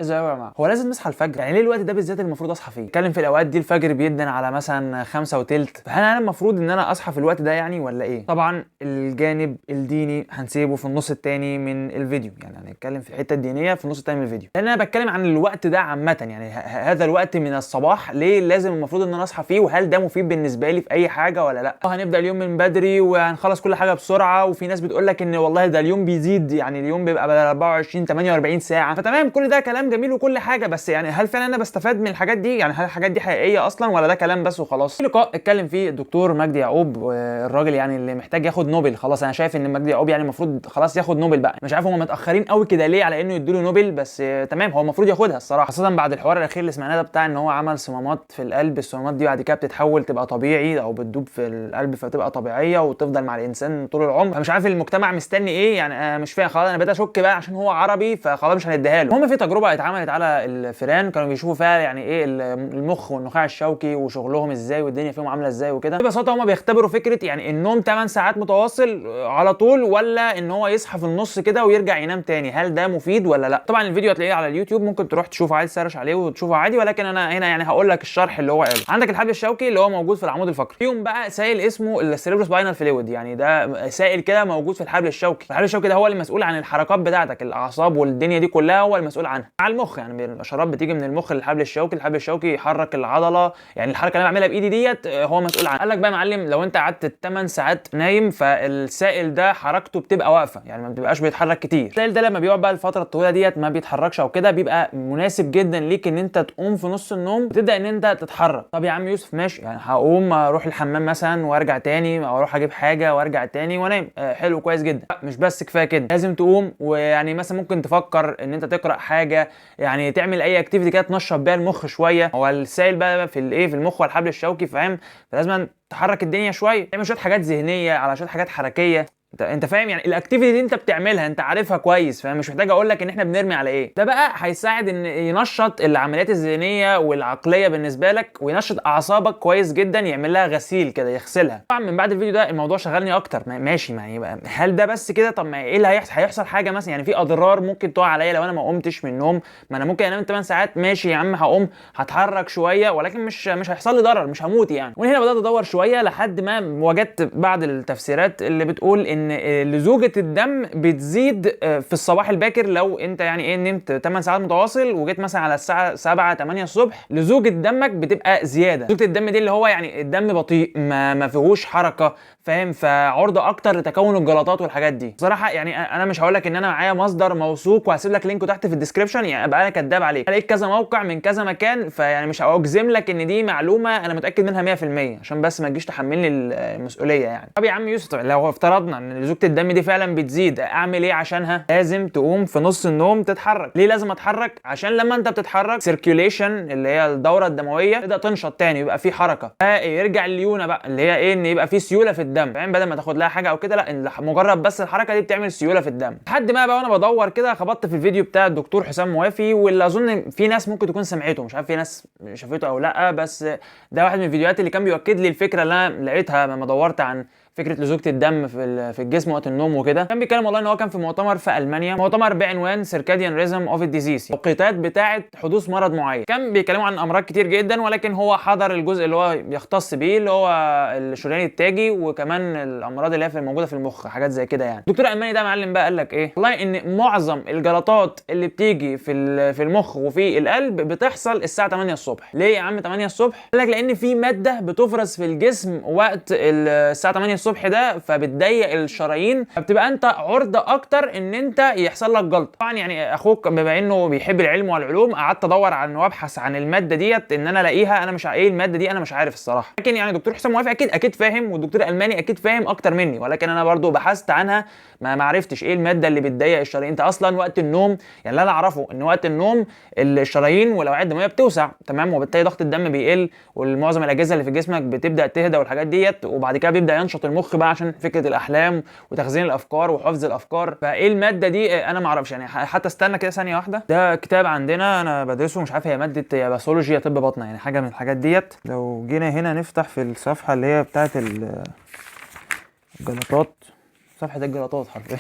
ازاي يا جماعة؟ هو لازم نصحى الفجر؟ يعني ليه الوقت ده بالذات المفروض اصحى فيه؟ اتكلم في الاوقات دي الفجر بيدن على مثلا 5:20، فهل انا المفروض ان انا اصحى في الوقت ده يعني ولا ايه؟ طبعا الجانب الديني هنسيبه في النص الثاني من الفيديو، يعني هنتكلم في الحتة الدينية في النص الثاني من الفيديو، لان انا بتكلم عن الوقت ده عامة، يعني هذا الوقت من الصباح ليه لازم المفروض ان انا اصحى فيه، وهل ده مفيد بالنسبة لي في اي حاجة ولا لا؟ هنبدا اليوم من بدري وهنخلص كل حاجة بسرعة، وفي ناس بتقول لك ان والله ده اليوم بيزيد، يعني اليوم بيبقى بدل 24 48 ساعة. فتمام، كل ده كلام جميل وكل حاجة، بس يعني هل فعلا انا بستفاد من الحاجات دي؟ يعني هل الحاجات دي حقيقية اصلا ولا ده كلام بس وخلاص؟ في لقاء اتكلم فيه الدكتور مجدي يعقوب، الراجل يعني اللي محتاج ياخد نوبل خلاص. انا شايف ان مجدي يعقوب يعني المفروض خلاص ياخد نوبل بقى، مش عارف هم متاخرين قوي كده ليه على انه يدوا له نوبل، بس تمام هو المفروض ياخدها الصراحة، خاصة بعد الحوار الاخير اللي سمعناه ده بتاع ان هو عمل صمامات في القلب، الصمامات دي بعد كده بتتحول تبقى طبيعي او بتدوب في القلب فتبقى طبيعية وتفضل مع الانسان طول العمر. فمش عارف المجتمع مستني ايه، يعني انا مش فاهم خلاص، انا بدأت اشك بقى عشان هو عربي فخلاص مش هنديها له. المهم في تجربه اتعملت على الفئران، كانوا بيشوفوا فيها يعني ايه المخ والنخاع الشوكي وشغلهم ازاي والدنيا فيهم عامله ازاي وكده. ببساطة هم بيختبروا فكرة يعني النوم 8 ساعات متواصل على طول، ولا ان هو يصحى في النص كده ويرجع ينام تاني، هل ده مفيد ولا لا؟ طبعا الفيديو هتلاقيه على اليوتيوب، ممكن تروح تشوفه عادي، search عليه وتشوفه عادي، ولكن انا هنا يعني هقول لك الشرح اللي هو قاله. عندك الحبل الشوكي اللي هو موجود في العمود الفقري، فيهم بقى سائل اسمه ال cerebrospinal fluid، يعني ده سائل كده موجود في الحبل الشوكي. الحبل الشوكي ده هو اللي مسؤول عن الحركات بتاعتك، الاعصاب والدنيا دي كلها هو المسؤول عنها. على المخ يعني الاشارات بتيجي من المخ للحبل الشوكي، الحبل الشوكي يحرك العضلة، يعني الحركة اللي انا بعملها بايدي ديت هو مسؤول عنها. قال لك بقى يا معلم لو انت قعدت 8 ساعات نايم فالسائل ده حركته بتبقى واقفة، يعني ما بتبقاش بيتحرك كتير. السائل ده لما بيقعد بقى الفترة الطويلة ديت ما بيتحركش او كده، بيبقى مناسب جدا ليك ان انت تقوم في نص النوم وتبدا ان انت تتحرك. طب يا عم يوسف ماشي، يعني هقوم اروح الحمام مثلا وارجع تاني، او اروح اجيب حاجة وارجع تاني وانام، حلو كويس جدا. مش بس كفاية كده، لازم تقوم ويعني مثلا ممكن تفكر ان انت تقرا حاجة، يعني تعمل اي activity كده تنشط بيها المخ شوية. هو السائل بقى في الايه، في المخ والحبل الشوكي، فاهم؟ فلازم تحرك الدنيا شوية، تعمل شوية حاجات ذهنية على شوية حاجات حركية. انت فاهم يعني ال activity دي انت بتعملها، انت عارفها كويس، فاهم؟ مش محتاج اقول لك ان احنا بنرمي على ايه. ده بقى هيساعد ان ينشط العمليات الذهنية والعقلية بالنسبة لك، وينشط اعصابك كويس جدا، يعمل لها غسيل كده، يغسلها. طبعا من بعد الفيديو ده الموضوع شغلني اكتر. ماشي، ما يبقى هل ده بس كده؟ طب ما ايه اللي هيحصل؟ هيحصل حاجة مثلا، يعني في اضرار ممكن تقع عليا لو انا ما قمتش من النوم؟ ما انا ممكن انام 8 ساعات، ماشي يا عم هقوم هتحرك شوية، ولكن مش هيحصل لي ضرر، مش هموت يعني. ومن هنا بدات ادور شوية لحد ما وجدت بعض التفسيرات اللي بتقول ان لزوجة الدم بتزيد في الصباح الباكر. لو انت يعني ايه نمت 8 ساعات متواصل وجيت مثلا على الساعة 7 8 الصبح، لزوجة دمك بتبقى زيادة. لزوجة الدم دي اللي هو يعني الدم بطيء، ما فيهوش حركة، فاهم؟ فعرضه اكتر لتكون الجلطات والحاجات دي. بصراحة يعني انا مش هقول لك ان انا معايا مصدر موثوق وهسيب لك link ه تحت في ال description، يعني ابقى انا كداب عليك. لقيت كذا موقع من كذا مكان، فيعني مش هاجزم لك ان دي معلومة انا متاكد منها 100%، عشان بس ما تجيش تحملني المسؤولية يعني. طب يا عم يوسف، طب لو افترضنا ان لزوجة الدم دي فعلا بتزيد، اعمل ايه عشانها؟ لازم تقوم في نص النوم تتحرك. ليه لازم اتحرك؟ عشان لما انت بتتحرك circulation اللي هي الدورة الدموية تبدا تنشط تاني، يبقى في حركة، يرجع الليونه بقى اللي هي ايه، ان يبقى في سيولة في الدم، فاهم؟ بدل ما تاخد لها حاجة او كده، لا مجرد بس الحركة دي بتعمل سيولة في الدم. لحد ما بقى وانا بدور كده خبطت في الفيديو بتاع الدكتور حسام موافي، واللي اظن في ناس ممكن تكون سمعته، مش عارف في ناس شافته او لا، بس ده واحد من الفيديوهات اللي كان بيؤكد لي الفكرة اللي انا لقيتها لما دورت عن فكرة لزوجة الدم في الجسم وقت النوم وكده. كان بيتكلم والله ان هو كان في مؤتمر في المانيا، مؤتمر بعنوان circadian rhythm of disease، توقيتات بتاعه حدوث مرض معين. كان بيتكلموا عن امراض كتير جدا، ولكن هو حضر الجزء اللي هو يختص بيه اللي هو الشريان التاجي، وكمان الامراض اللي هي موجودة في المخ، حاجات زي كده يعني. الدكتور الالماني ده معلم بقى قال لك ايه والله، ان معظم الجلطات اللي بتيجي في المخ وفي القلب بتحصل الساعة 8 الصبح. ليه يا عم 8 الصبح؟ قال لك لان في مادة بتفرز في الجسم وقت الساعة 8 الصبح ده، فبتضيق الشرايين، فبتبقى انت عرضه اكتر ان انت يحصل لك جلطة. طبعا يعني اخوك بما انه بيحب العلم والعلوم، قعدت ادور عن وابحث عن المادة ديت ان انا الاقيها. انا مش ايه المادة دي، انا مش عارف الصراحة، لكن يعني دكتور حسام موافي اكيد فاهم، والدكتور الالماني اكيد فاهم اكتر مني، ولكن انا برضو بحثت عنها ما عرفتش ايه المادة اللي بتضيق الشرايين. انت اصلا وقت النوم، يعني اللي انا اعرفه ان وقت النوم الشرايين والاوعية الدموية بتوسع، تمام، وبالتالي ضغط الدم بيقل، ومعظم الاجهزة اللي في جسمك بتبدا تهدى والحاجات ديت، وبعد كده بيبدا ينشط المخ بقى عشان فكرة الاحلام وتخزين الافكار وحفظ الافكار. فايه المادة دي؟ انا ما اعرفش يعني. حتى استنى كده ثانية واحدة، ده كتاب عندنا انا بدرسه، مش عارف هي مادة يا pathology يا طب بطنه، يعني حاجة من الحاجات ديت. لو جينا هنا نفتح في الصفحة اللي هي بتاعه الجلطات، صفحة الجلطات حرفيا.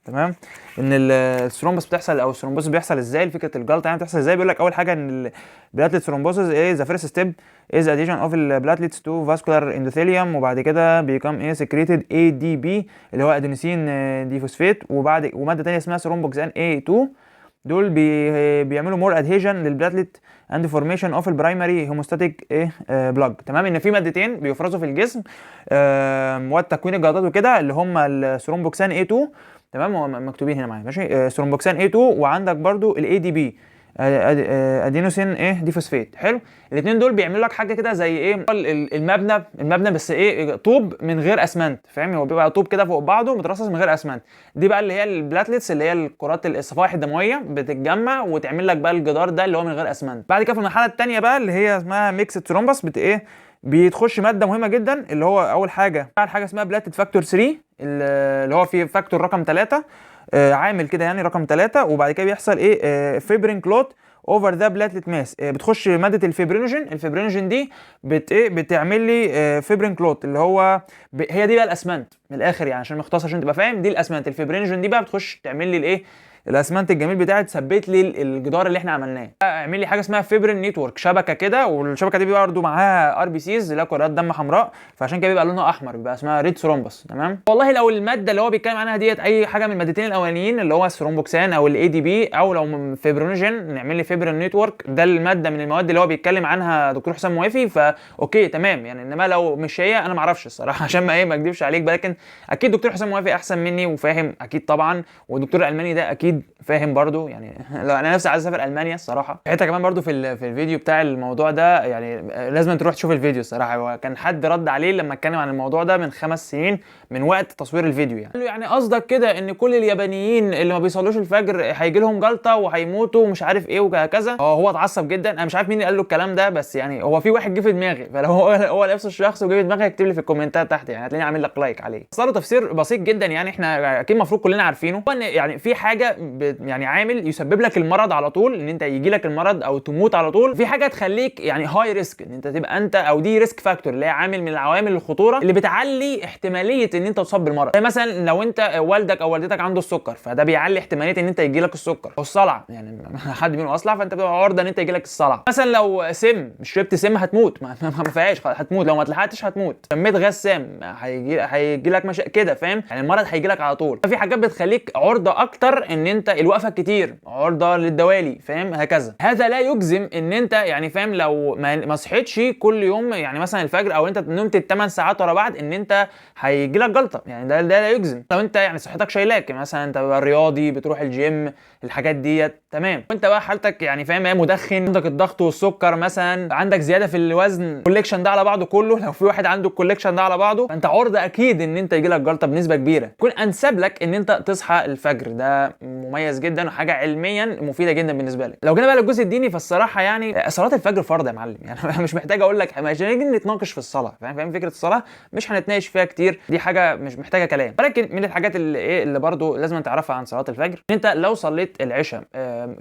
تمام، ان ال thrombus بتحصل او ال thrombosis بيحصل ازاي، فكرة الجلطة يعني بتحصل ازاي. بيقول لك اول حاجة ان ال platelet thrombosis ايه the first step is adhesion of ال platelets to vascular endothelium، وبعد كده become ايه secreted ADP اللي هو adenosine diphosphate، وبعد ومادة ثانية اسمها thromboxane A2، دول بيعملوا more adhesion لل platelet and formation of ال primary hemostatic ايه plug. تمام، ان في مادتين بيفرزوا في الجسم مواد تكوين الجلطات وكده، اللي هم ال thromboxane A2، تمام، هو مكتوبين هنا معايا ماشي، thromboxane A2، وعندك برضو ال ADP adenosine ايه diphosphate. حلو، الاثنين دول بيعملوا لك حاجة كده زي ايه المبنى بس ايه طوب من غير اسمنت، فاهم؟ هو بيبقى طوب كده فوق بعضه مترصص من غير اسمنت. دي بقى اللي هي ال platelets اللي هي الكرات الصفائح الدموية بتتجمع وتعمل لك بقى الجدار ده اللي هو من غير اسمنت. بعد كده في المرحلة الثانية بقى اللي هي اسمها mixed thrombus بت ايه بتخش مادة مهمة جدا، اللي هو اول حاجة اسمها platelet factor 3، اللي هو في factor رقم 3، عامل كده يعني رقم 3. وبعد كده بيحصل ايه fibrin clot over the platelet mass، بتخش مادة ال fibrinogen. ال fibrinogen دي بت ايه بتعمل لي fibrin clot اللي هو هي دي بقى الاسمنت من الاخر يعني، عشان مختصر عشان تبقى فاهم، دي الاسمنت. ال fibrinogen دي بقى بتخش تعمل لي الايه الاسمنت الجميل بتاعي، تثبت لي الجدار اللي احنا عملناه. اعمل لي حاجة اسمها fibrin network، شبكة كده، والشبكة دي بيبقى برضه معاها RBCs اللي هي كرات دم حمراء، فعشان كده بيبقى لونها احمر، بيبقى اسمها red thrombus. تمام، والله لو المادة اللي هو بيتكلم عنها ديت اي حاجة من المادتين الاولانيين اللي هو الثرومبوكسان او ال ADP، او لو fibrinogen نعمل لي fibrin network، ده المادة من المواد اللي هو بيتكلم عنها دكتور حسام موافي، ف okay تمام يعني. انما لو مش هي انا ما اعرفش الصراحة عشان ما ايه ما اكذبش عليك، لكن اكيد دكتور حسام موافي احسن مني وفاهم اكيد طبعا، والدكتور الالماني ده اكيد فاهم برضو يعني. لو انا نفسي عايز اسافر المانيا الصراحة. حتة كمان برضو في الفيديو بتاع الموضوع ده يعني لازم تروح تشوف الفيديو الصراحه. هو كان حد رد عليه لما اتكلم عن الموضوع ده من 5 سنين من وقت تصوير الفيديو، يعني قال له يعني قصدك كده ان كل اليابانيين اللي ما بيصلوش الفجر هيجي لهم جلطة وهيموتوا ومش عارف ايه وهكذا. هو اتعصب جدا، انا مش عارف مين اللي قال له الكلام ده، بس يعني هو في واحد جه في دماغي، فلو هو نفس الشخص وجه في دماغي اكتب لي في الكومنتات تحت، يعني هتلاقيني عامل لك like عليه. له تفسير بسيط جدا يعني احنا اكيد المفروض كلنا عارفينه، هو ان يعني في حاجة يعني عامل يسبب لك المرض على طول، ان انت يجي لك المرض او تموت على طول، في حاجة تخليك يعني high risk ان انت تبقى انت او دي risk factor اللي هي عامل من العوامل الخطورة اللي بتعلي احتمالية ان انت تصاب بالمرض. زي مثلا لو انت والدك او والدتك عنده السكر، فده بيعلي احتمالية ان انت يجي لك السكر او الصلع، يعني حد منهم اصلع فانت بتبقى عرضه ان انت يجي لك الصلع. مثلا لو سم، شربت سم هتموت، ما فيهاش، هتموت لو ما اتلحقتش هتموت. شميت غاز سام هيجي لك مش كده، فاهم؟ يعني المرض هيجي لك على طول. ففي حاجات بتخليك عرضه اكتر ان انت الوقفة الكتير، عرضه للدوالي، فاهم؟ هكذا. هذا لا يجزم ان انت يعني فاهم لو ما صحيتش كل يوم يعني مثلا الفجر او انت نمت 8 ساعات ورا بعض ان انت هيجي لك جلطه، يعني ده لا يجزم. لو انت يعني صحتك شايلاك، مثلا انت بقى رياضي بتروح الجيم الحاجات ديت تمام، وانت بقى حالتك يعني فاهم ايه، مدخن، عندك الضغط والسكر مثلا، عندك زيادة في الوزن، ال collection ده على بعضه كله، لو في واحد عنده ال collection ده على بعضه فانت عرضه اكيد ان انت يجي لك جلطة بنسبة كبيره. يكون انسب لك ان انت تصحى الفجر، ده مميز جدا وحاجه علميا مفيدة جدا بالنسبة لك. لو جينا بقى للجزء الديني فالصراحه يعني صلاة الفجر فرض يا معلم، يعني مش محتاج اقول لك، مش هنيجي نتناقش في الصلاه، فاهم فكرة الصلاة مش هنتناقش فيها كتير، دي حاجة مش محتاجه كلام. ولكن من الحاجات اللي ايه اللي برضو لازم تعرفها عن صلاة الفجر، ان انت لو صليت العشاء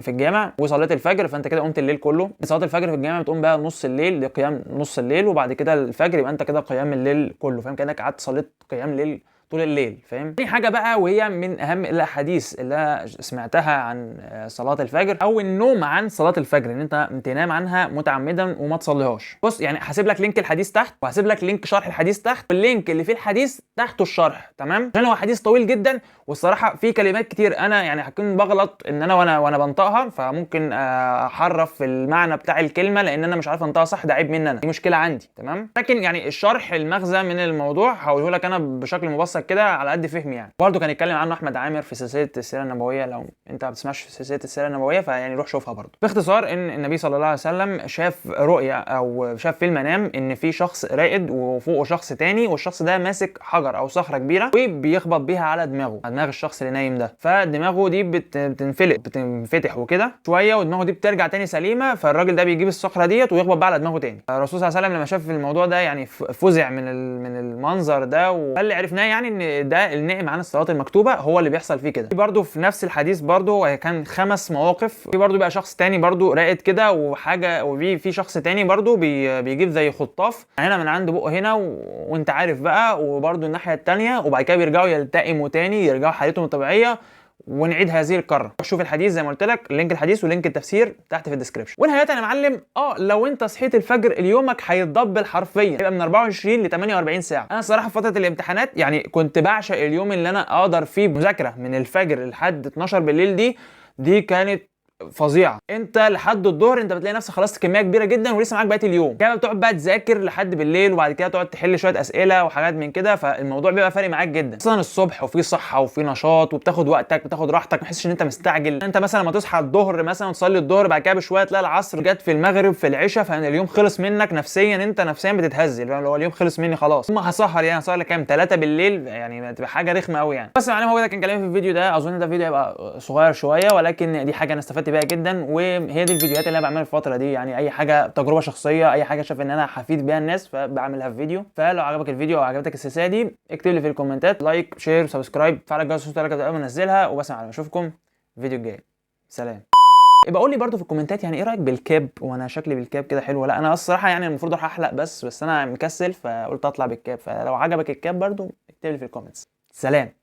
في الجامع وصليت الفجر فانت كده قمت الليل كله. صلاة الفجر في الجامع بتقوم بقى نص الليل لقيام نص الليل، وبعد كده الفجر يبقى انت كده قيام الليل كله، فاهم؟ كانك قعدت صليت قيام ليل طول الليل، فاهم؟ تاني حاجة بقى وهي من اهم الاحاديث اللي انا سمعتها عن صلاة الفجر او النوم عن صلاة الفجر، ان انت تنام عنها متعمدا وما تصليهاش. بص يعني هسيب لك link الحديث تحت، وهسيب لك link شرح الحديث تحت، وال link اللي فيه الحديث تحته الشرح، تمام؟ عشان هو حديث طويل جدا والصراحة في كلمات كتير انا يعني هكون بغلط ان انا وانا بنطقها، فممكن احرف في المعنى بتاع الكلمة لان انا مش عارف انطقها صح، ده عيب مني انا، دي مشكلة عندي، تمام؟ لكن يعني الشرح المغزى من الموضوع هقوله لك انا بشكل مبسط كده على قد فهمي يعني. برضه كان يتكلم عنه احمد عامر في سلسلة السيرة النبويه، لو انت ما بتسمعش في سلسلة السيرة النبوية فيعني روح شوفها برضه. باختصار ان النبي صلى الله عليه وسلم شاف رؤية او شاف في المنام ان في شخص راقد وفوقه شخص تاني، والشخص ده ماسك حجر او صخرة كبيرة وبيخبط بيها على دماغه، على دماغ الشخص اللي نايم ده، فدماغه دي بتنفلق بتنفتح وكده شويه، ودماغه دي بترجع تاني سليمه، فالراجل ده بيجيب الصخرة ديت ويخبط بقى على دماغه تاني. الرسول صلى الله عليه وسلم لما شاف الموضوع ده يعني فزع من المنظر ده، وده اللي عرفناه يعني. يعني ان ده النائم عن الصلاة المكتوبة هو اللي بيحصل فيه كده. برضو في نفس الحديث برضو كان 5 مواقف. في برضو بقى شخص تاني برضو راقد كده وحاجه، وفي شخص تاني برضو بيجيب زي خطاف هنا من عند بقه هنا وانت عارف بقى، وبرضو الناحية التانية، وبعد كده بيرجعوا يلتئموا تاني، يرجعوا حالتهم الطبيعية، ونعيد هذه الكره. شوف الحديث زي ما قلت لك، link الحديث و link التفسير تحت في ال description. ونهاية يا معلم، لو انت صحيت الفجر اليومك هيتضبل حرفيا، يبقى من 24 ل 48 ساعة. انا الصراحة في فترة الامتحانات يعني كنت بعشق اليوم اللي انا اقدر فيه مذاكرة من الفجر لحد 12 بالليل، دي كانت فظيعة. انت لحد الظهر انت بتلاقي نفسك خلصت كمية كبيرة جدا ولسه معاك بقية اليوم، كده بتقعد بقى تذاكر لحد بالليل، وبعد كده تقعد تحل شوية اسئلة وحاجات من كده، فالموضوع بيبقى فارق معاك جدا. اصلا الصبح وفي صحة وفي نشاط، وبتاخد وقتك، بتاخد راحتك، ما تحسش ان انت مستعجل. انت مثلا لما تصحى الظهر مثلا وتصلي الظهر، بعد كده بشوية تلاقي العصر جت، في المغرب، في العشاء، فاليوم خلص منك نفسيا، انت نفسيا بتتهزل، اللي هو اليوم خلص مني خلاص، ما هسهر يعني هسهر لكام؟ 3 بالليل، يعني تبقى حاجة رخمة قوي يعني. بس يا معلم هو ده كان كلامي في الفيديو ده. اظن ده فيديو هيبقى صغير شوية، ولكن دي حاجة انا استفدت بيها جدا، وهي دي الفيديوهات اللي انا بعملها الفترة دي، يعني اي حاجة تجربه شخصية، اي حاجة شايف ان انا هفيد بيها الناس فبعملها في فيديو. فلو عجبك الفيديو او عجبتك السلسلة دي اكتب لي في الكومنتات، like، share، subscribe، فعل الجرس عشان توصلك اول ما انزلها. وبس يا معلم، اشوفكم الفيديو الجاي، سلام. يبقى قول لي برده في الكومنتات يعني ايه رايك بال cap، وانا شكلي بال cap كده حلو ولا لا؟ انا الصراحة يعني المفروض اروح احلق، بس انا مكسل فقلت اطلع بال cap. فلو عجبك ال cap برده اكتب لي في ال comments. سلام.